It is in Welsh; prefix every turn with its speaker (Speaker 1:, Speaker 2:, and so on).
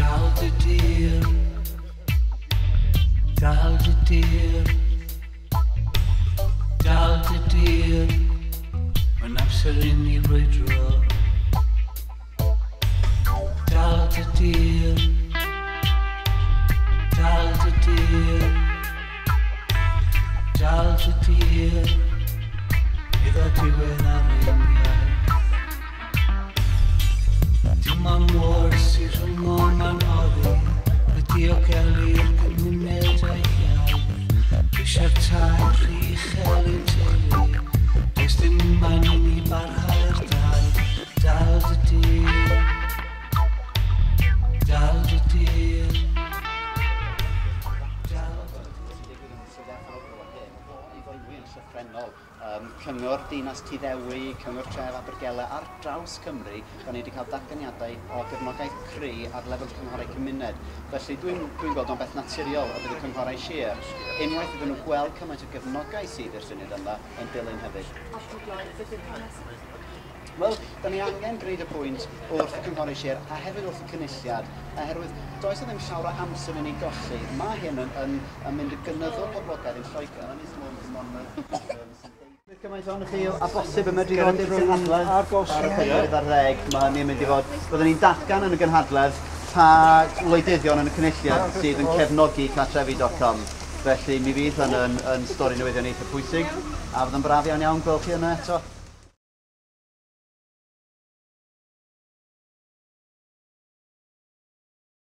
Speaker 1: Dal dy dir, dal dy dir, dal dy dir, mae'n amser i ni brwydro. Dal dy dir, dal dy dir, dal dy dir, i ddod diwedd ar ein iaith. Dim ond môr sydd rhwng o'n oddi, y diogelu'r gymuned a'i iaith. Eisiau'r tai rhy uchel i'n teulu, does dim man i ni barhau'r daith. Dal dy dir, dal dy dir, dal dy dir.
Speaker 2: Llythrennol, Cyngor Dinas Tyddewi, Cyngor Tref Abergele ar draws Cymru, da ni wedi cael datganiadau o gefnogaeth cry ar lefel cynghorau cymuned. Felly dwi'n gweld o'n beth naturiol y bydd y cynghorau sir, unwaith iddyn nhw gweld cymaint o gefnogaeth sydd i'r syniad yma, yn dilyn hefyd. Wel, da ni angen gwneud y pwynt wrth y cynghorau sir a hefyd wrth y cynulliad, oherwydd does 'na ddim llawer o amser i ni golli. Mae hyn yn mynd yn gynyddol poblogaidd yn Lloegr. Ynys Môn, Monmouth. Cymaint ohonoch chi a bosib yn medru ddod i'r gynhadledd ar y 4 ar 10. Mae hynny'n mynd i fod... Byddwn ni'n datgan yn y gynhadledd pa wleidyddion yn y cynulliad sydd yn cefnogi cartrefi.com. Felly mi fydd hwn yn stori newyddion eitha pwysig, a fydd yn braf iawn iawn gweld chi yna eto.